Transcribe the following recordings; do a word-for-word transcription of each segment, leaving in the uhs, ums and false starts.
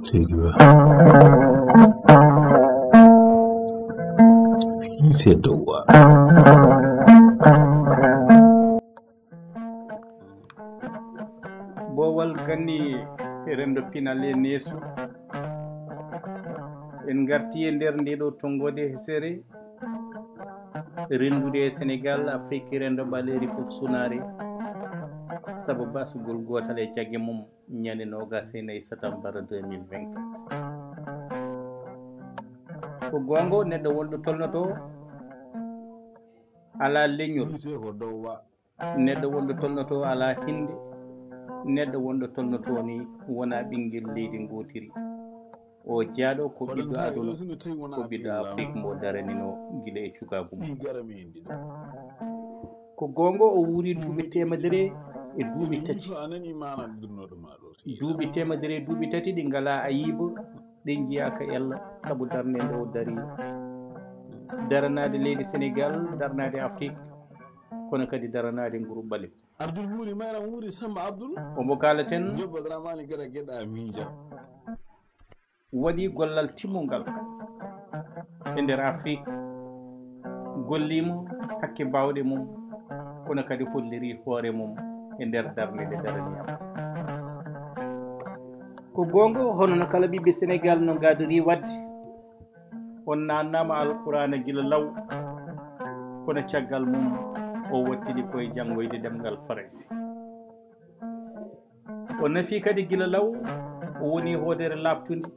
Seydi Ba. Fii seddo wa. Boowal ganni e rendo pinal e neesu. En ngarti e nder nde ɗo tonngode hesere, renndude e Senegal, Afrik, rendo ɓaleeri fof sunaare, sabu basugol gootal e cagge mum, ñande noogas e nayi satambara deux mille vingt-quatre. Ko goonga, neɗɗo wonɗo tolnoto alaa leñol. Neɗɗo wonɗo tolnoto alaa hinnde. Neɗɗo wonɗo tolnoto ni wonaa ɓinngel leydi ngootiri. O jiyaaɗo ko ɓiɗɗo aduna, ko ɓiɗɗo Afrik mo daranino gila e cukaagu mum. Ko goonga, o wuuri duuɓi teemedere e duuɓi tati. Duuɓi teemedere e duuɓi tati ɗi ngalaa ayiba, ɗi njiyaaka ella, sabu darnde nde o dari. Daranaade leydi Senegal, daranaade Afrik, kono kadi daranaade nguru ɓalew. Abdul wuuri, Mayram wuuri, Samba Abdul. Omo kaalaten. Joɓo Dramani Gada Geɗa Minja. Waɗi gollal timmungal e nder Afrik, golliima hakke baawɗe mum, kono kadi holliri hoore mum e nder darnde nde darani Afrik. Ko goonga, hono no kala ɓiɓɓe Senegal no ngaadori waɗde, on naannaama Alqur'aana gila law, kono caggal mum o wattidi koye janngoyde ɗemngal Farayse. O nafi kadi gila law, o woni hoodere laaɓtunde,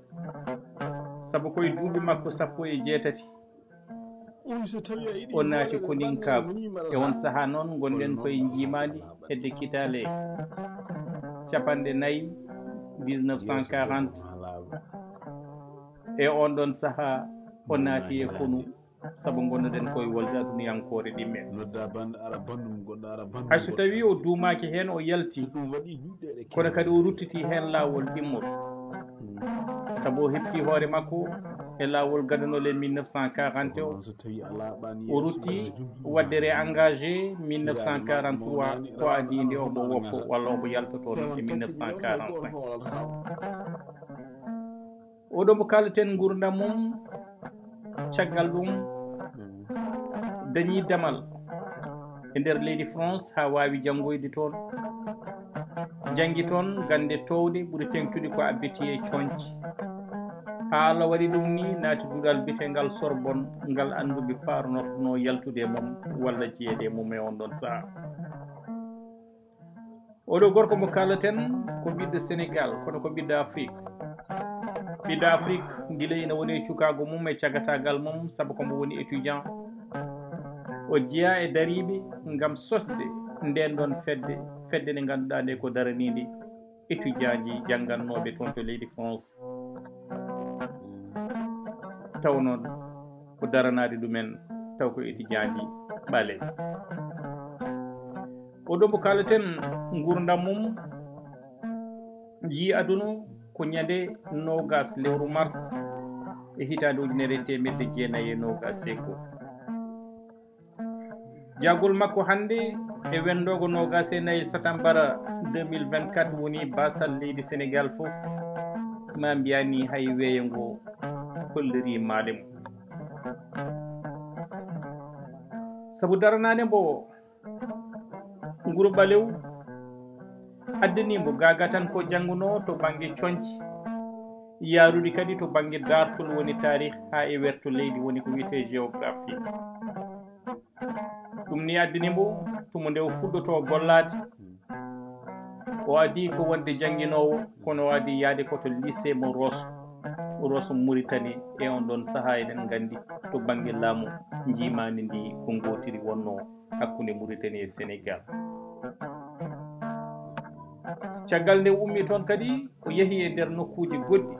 sabu ko e duuɓi makko sappo e jeetati o naati koninkaagu. E on sahaa noon, ngonɗen koye njiimaandi hedde kitaale capanɗe nayi, dix-neuf cent quarante. E on ɗon sahaa, o naati e konu, sabu ngonnoɗen koye wolde aduniyankoore ɗimmen. Hay so tawii o duumaaki heen, o yalti, kono kadi o ruttiti heen laawol ɗimmol. Sabu o heɓti hoore makko e laawol gadanol e mille neuf cent quarante o, o rutti waɗde réengagé mille neuf cent quarante-trois, ko adii nde omo woppo walla omo yalta toon e mille neuf cent quarante-cinq. Oɗo mo kaaleten nguurndam mum, caggal ɗum dañi damal e nder leydi France haa waawi janngoyde toon. Janngi toon gannde toowɗe ɓuri teeŋtude ko abbiti e coñce. Haa Allah waɗi ɗum ni, naati duɗal bitegal Sorbonne, ngal annduɓe paaronortono yaltude e mum walla jeyeede e mum e on ɗon sahaa. Oɗo gorko mo kaalaten ko ɓiɗɗo Senegal, kono ko ɓiɗɗo Afrik. Ɓiɗɗo Afrik, gila ina woni e cukaagu mum e cagataagal mum, sabu ko mo woni étudiant. O jeyaa e dariiɓe ngam sosde ndeen ɗon fedde, fedde nde ngannduɗaa nde ko daraniinde étudiant ji janngannooɓe toon to leydi France. Taw noon ko daranaade ɗumen, taw ko étudiant ji ɓaleeɓe. Oɗo mo kaalaten nguurndam mum yii aduna ko ñande noogas lewru mars e hitaande ujunere e teemedde jeenayi e noogas e goo. Jagol makko hannde e wendoogo noogas e nayi satambara deux mille vingt-quatre woni baasal leydi Senegal fof, ma mbiyaa ni hay weeyo ngo holliri maale mum. Sabu daranaade mbo nguru ɓalew, addani mbo gaagaa tan ko janngunoo to bannge coñce, yaarude kadi to bannge daartol woni taarih haa e werto leydi woni ko wiyetee géographie. Ɗum ni addani mbo tuma nde o fuɗɗotoo gollaade. O adii ko wonde jannginoowo, kono o adii yahde ko to lycée mo Rosso, Rosso Mauritanie. E on ɗon sahaa eɗen nganndi to bannge laamu njiimaandi ndi ko ngootiri wonnoo. hakkunde Mauritanie e Sénégal. Caggal nde o ummi toon kadi, o yehi e nder nokkuuji goɗɗi,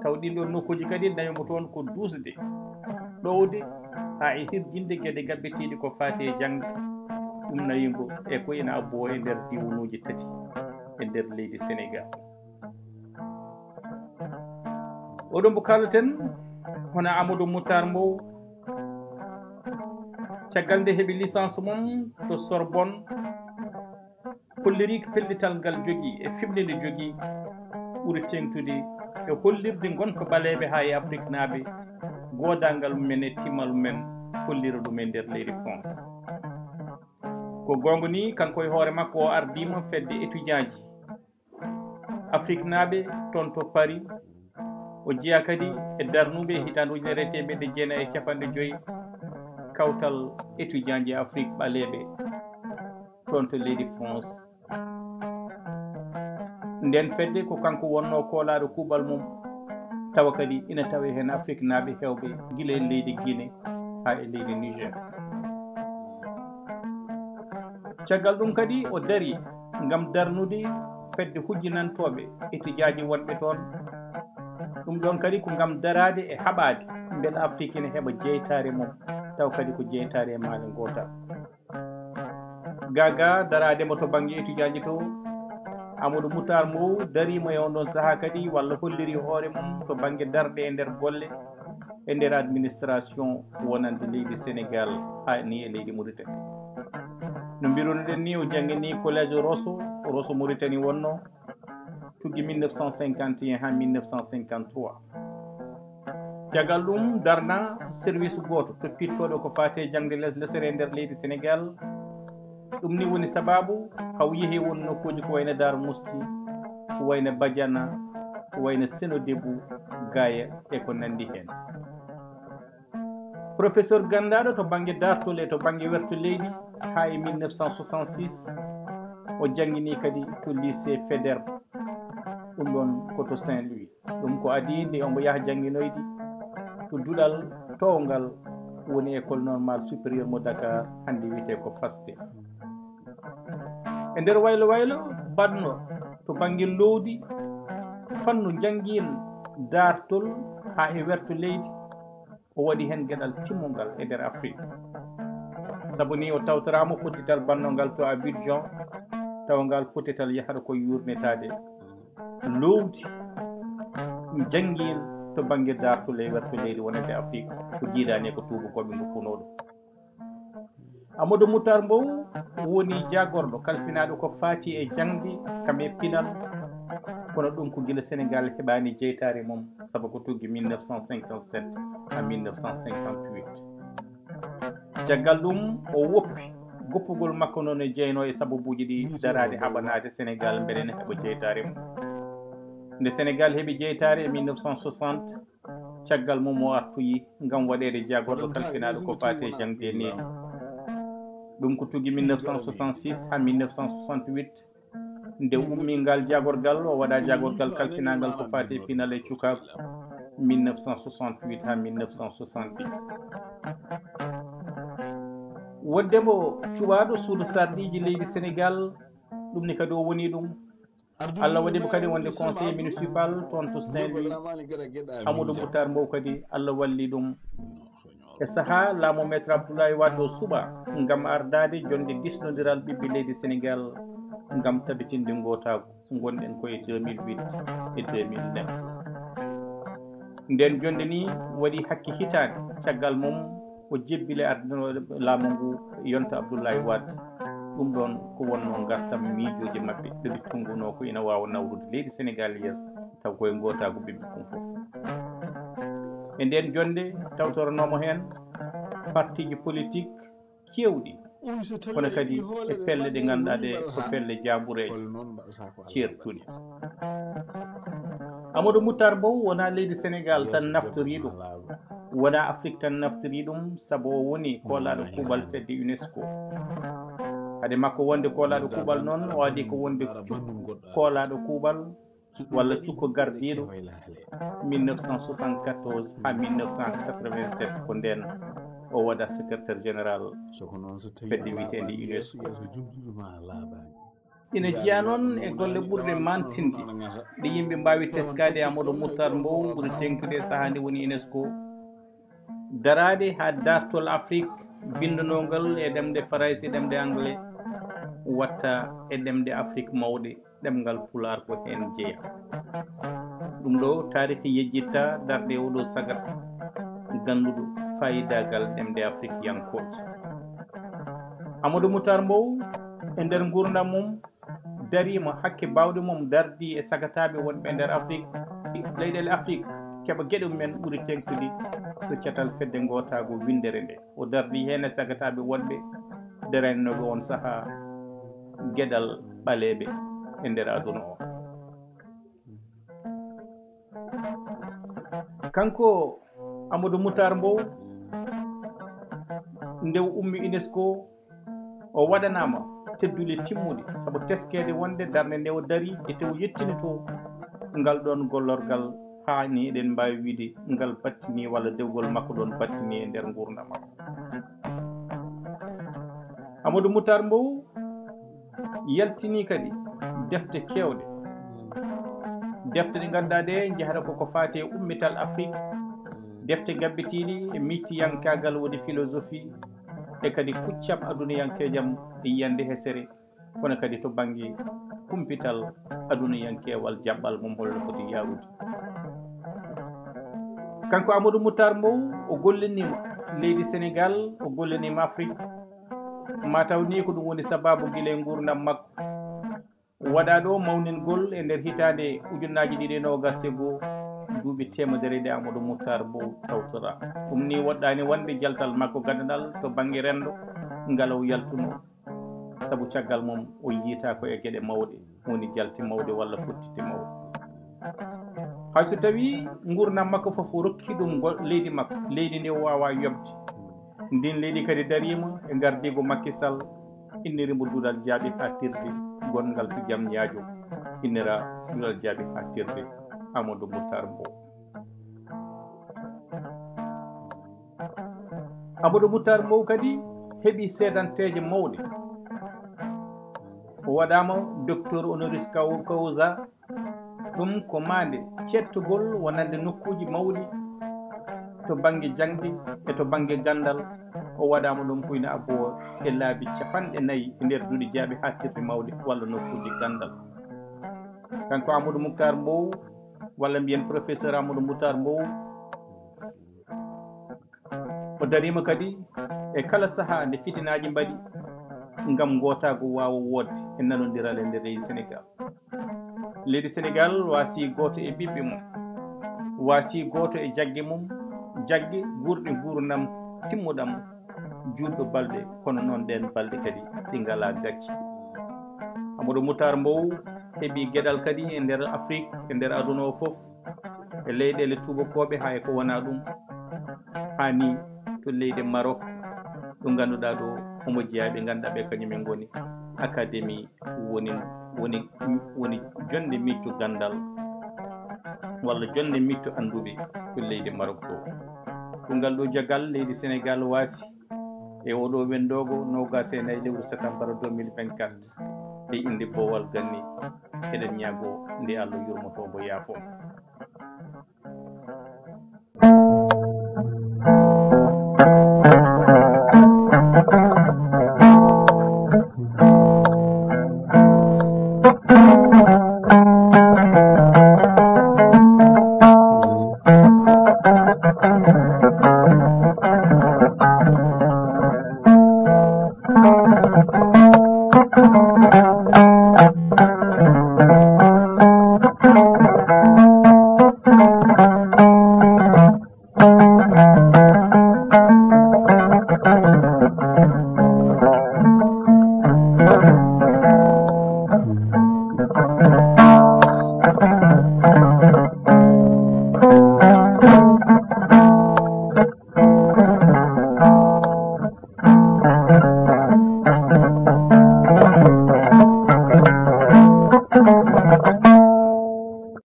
taw ɗin ɗon nokkuuji kadi nawi mo toon ko duusde, ɗowde, haa e hirjinde geɗe gabbitiiɗe ko faati e jaŋde. Ɗum nawi mbo e ko ina abbo e nder diiwanuuji tati e nder leydi Sénégal. Oɗo mbo kaaleten, hono Amadou Moutar Mbow, caggal nde heɓi licence mum to Sorbonne, holliri pellital ngal jogii e fiɓnde nde jogii, ɓuri teeŋtude e hollirde ngonka ɓaleeɓe haa e Afriknaaɓe, goodaangal mumen e timmal mumen, hollira ɗum e nder leydi France. Ko goonga ni, kanko e hoore makko o ardiima fedde étudiantji Afriknaaɓe toon to Paris. O jeyaa kadi e darnuɓe e hitaande ujunere e teemeɗɗe jeenayi e capanɗe joyi, kawtal étudiantji Afrique ɓaleeɓe toon to leydi France. Nden fedde ko kanko wonnoo koolaaɗo kuuɓal mum, tawa kadi ina tawee heen Afriknaaɓe heewɓe gila e leydi Guinée haa e leydi Niger. Caggal ɗum kadi o darii ngam darnude fedde hujjinantooɓe étudiantji wonɓe toon. Ɗum ɗoon kadi ko ngam daraade e haɓaade mbela Afrik ina heɓa jeytaare mum, taw kadi ko jeytaare e maale ngootal. Gaa gaa daraade mo to bannge étudiantji to, Amadou Moutar Mbow dariima e on ɗon sahaa kadi, walla holliri hoore mum to bannge darɗe e nder golle, e nder administration wonande leydi Sénégal, haa ni e leydi Mauritanie. No mbirunoɗen ni, o janngini collège Rosso, Rosso Mauritanie wonno, tuggi mille neuf cent cinquante et un haa mille neuf cent cinquante-trois. Caggal ɗum darna service gooto toppittooɗo ko faati e jaŋde les lesere e nder leydi Sénégal. Ɗum ni woni sabaabu haw yehi won nokkuuji ko wayno Darou Mouhty, ko wayno Badiana, ko wayno Sénodébou, Gaaya e ko nanndi heen. Professeur ganndaaɗo to bannge daartol e to bannge werto leydi haa e mille neuf cent soixante-six, o janngini kadi to lycée Faidherbe, ɗum ɗon ko to Saint-Louis. Ɗum ko adii nde omo yaha jannginoyde to duɗal toowngal woni École Normale Supérieure mo Dakar, hannde wiyetee ko FASTEF. E nder waylo waylo baɗno to bannge loowdi, fannu njanngiin daartol haa e werto leydi, o waɗi heen geɗal timmungal e nder Afrik. Sabu ni o tawtoraama pottital bannongal to Abidjan, tawa ngal pottital yahata ko yuurnitaade loowdi njanngiin to bannge daartol e werto leydi wonande Afrik, ko jiidaani e ko tuubakooɓe ngoppunoo ɗum. Amadou Moutar Mbow woni jaagorɗo kalfinaaɗo ko faati e jaŋde kam e pinal, kono ɗum ko gila Sénégal heɓaani jeytaare mum, sabu ko tuggi mille neuf cent cinquante-sept à mille neuf cent cinquante-huit. Caggal ɗum o woppi goppugol makko noon e jeynoo e sababuuji ɗi daraade haɓanaade Sénégal mbeɗen heɓa jeytaare mum. Nde Sénégal heɓi jeytaare e mille neuf cent soixante, caggal mum o artoyi ngam waɗeede jaagorɗo kalfinaaɗo ko faati e jaŋde e needi. Ɗum ko tuggi mille neuf cent soixante-six haa mille neuf cent soixante-huit, nde ummi ngal jaagorgal, o waɗa jaagorgal kalfinaangal ko faati e pinal e cukaagu, mille neuf cent soixante-huit haa mille neuf cent soixante-dix. Wonde mo cuɓaaɗo suudu sarɗiiji leydi Sénégal, ɗum ni kadi o woni ɗum. Allah waɗi mo kadi wonde conseiller municipal toon to Saint-Louis. Amadou Moutar Mbow kadi Allah walli ɗum. E sahaa laamu Maître Abdoulaye Wade o suɓa ngam ardaade jonnde diisnondiral ɓiɓɓe leydi Sénégal ngam tabitinde ngootaagu, ngonɗen ko e deux mille huit e deux mille neuf. Nden jonnde ni waɗi hakke hitaande, caggal mum o jebbile ardinooɗo laamu ngu yonta Abdoulaye Wade. Ɗum ɗoon ko wonnoo ngartam miijooji maɓɓe, ɗo ɓe tunngunoo ko ina waawa nawrude leydi Sénégal yeeso, taw koye ngootaagu ɓiɓɓe ɗum fof. E nden jonnde tawtoranoomo heen partiiji politik keewɗi, kono kadi e pelle ɗe ngannduɗaa ɗe ko pelle jaabureeje ceertuɗe. Amadou Moutar Mbow wonaa leydi Sénégal tan naftori ɗum, wonaa Afrik tan naftori ɗum, sabu o woni koolaaɗo kuuɓal fedde UNESCO. Hade makko wonde koolaaɗo kuuɓal noon, o adii ko wonde cukko koolaaɗo kuuɓal walla cukko gardiiɗo mille neuf cent soixante-quatorze haa mille neuf cent quatre-vingt-sept, ko ndeen o waɗa secrétaire général fedde wiyeteende UNESCO. Ina jeyaa noon e golle ɓurɗe maantinde ɗe yimɓe mbaawi teskaade e Amadou Moutar Mbow, ɓuri teeŋtude e sahaa nde woni UNESCO daraade haa daartol Afrik binndanoogal e ɗemɗe Farayse e ɗemɗe Angle watta e ɗemɗe Afrik mawɗe, ɗemngal Pulaar ko heen jeyaa. Ɗum ɗo taariki yejjitta darde e oɗo sagata gannduɗo faayidaagal ɗemɗe Afrikiyankooje. Amadou Moutar Mbow e nder nguurndam mum dariima hakke baawɗe mum dardi e sagataaɓe wonɓe e nder Afrik. Leyɗeele Afrik keɓa geɗe mumen ɓuri teeŋtude to catal fedde ngootaago winndere nde. O dardi heen e sagataaɓe wonɓe daranooɓe on sahaa geɗal ɓaleeɓe e nder aduna o. Kanko Amadou Moutar Mbow, nde o ummi UNESCO, o waɗanaama teddule timmuɗe, sabu teskeede wonde darnde nde o dari e te o yettini to, ngal ɗoon gollorgal haani eɗen mbaawi wiyde ngal battini walla dewgol makko ɗoon battini e nder nguurndam makko. Amadou Moutar Mbow yaltini kadi defte keewɗe. Defte ɗe ngannduɗaa ɗe njahata ko ko faati e ummital Afrik, defte gabbitiiɗe e miijtiyankaagal woni philosophie, e kadi kuccam adunayankeejam e yiyannde hesere, kono kadi to bannge kumpital adunayankeewal jaɓɓal mum holno foti yaarude. Kanko Amadou Moutar Mbow o golliniima leydi Senegaal, o golliniima Afrik, mataw ni ko ɗum woni sabaabu gila e nguurndam makko. Waɗaa ɗo mawningol e nder hitaande ujunnaaji ɗiɗi e noogas e goo, duuɓi teemedere ɗe Amadou Moutar Mbow tawtoraa. Ɗum ni woɗɗaani wonde jaltal makko gadanal to bannge renndo ngal o yaltunoo, sabu caggal mum o yiyataa ko e geɗe mawɗe, woni jalte mawɗe walla pottitte mawɗe. Hay so tawii nguurndam makko fof rokki ɗum go-, leydi makko, leydi ndi o waawaa yoɓde. Ndin leydi kadi dariima e ngardiigu Macky Sall, inniri mo duɗal jaaɓi haaɗtirde gonngal to Jam Ñaajo, innira duɗal jaaɓi haaɗtirde Amadou Moutar Mbow. Amadou Moutar Mbow kadi heɓi seedanteeje mawɗe. O waɗaama docteur honoris cau-, causa, ɗum ko maande cettugol wonande nokkuuji mawɗi to bannge jaŋde e to bannge ganndal. O waɗaama ɗum Puyna Abbo e laabi capanɗe nayi e nder duɗe jaaɓi haaɗtirɗe mawɗe walla nokkuuji ganndal. Kanko Amadou Moutar Mbow, walla mbiyen professeur Amadou Moutar Mbow, o dariima kadi e kala sahaa nde fitinaaji mbaɗi ngam ngootaagu waawa woodde e nanondiral e nder leydi Senegaal. Leydi Senegaal waasi gooto e ɓiɓɓe mum, waasi gooto e jagge mum, jagge guurɗe nguurndam timmuɗam, juutɗo balɗe, kono noon ɗeen balɗe kadi ɗi ngalaa gacce. Amadou Moutar Mbow heɓi geɗal kadi e nder Afrik, e nder aduna o fof, e leyɗeele tuubakooɓe haa e ko wonaa ɗum, haa ni to leydi Maroc, ɗo ngannduɗaa ɗo omo jeyaa ɓe ngannduɗaa ɓe kañum en ngoni académie woni, woni, woni jonnde micco ganndal walla jonnde micco annduɓe to leydi Maroc ɗo. Ko ngal ɗo jagal leydi Senegaal waasi e oɗo wenndoogo noogaas e nayi lewru septembre deux mille vingt-quatre e innde Boowal Ganni. Eɗen ñaago nde Allah yurmoto mbo yaafo mo.